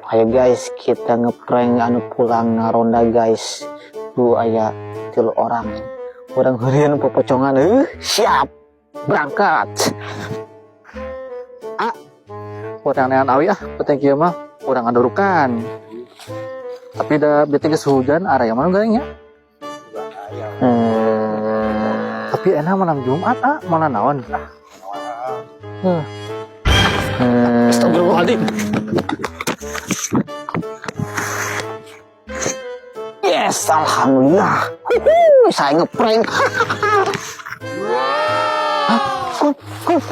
Ayo guys, kita ngeprank anu pulang ngaronda, guys. Tuh, aya tilu orang. Urang heureuyan popocongan, siap. Berangkat. Ah, urang neangan awi ah, penting kieu mah urang ngadurukan. Tapi da bete geus hujan, area mana goreng ya? Tapi enak malam Jumat ah, mana naon? Astagfirullahaladzim. Yes, alhamdulillah. Huhu, saya ngeprank. Hah? Kok, kok.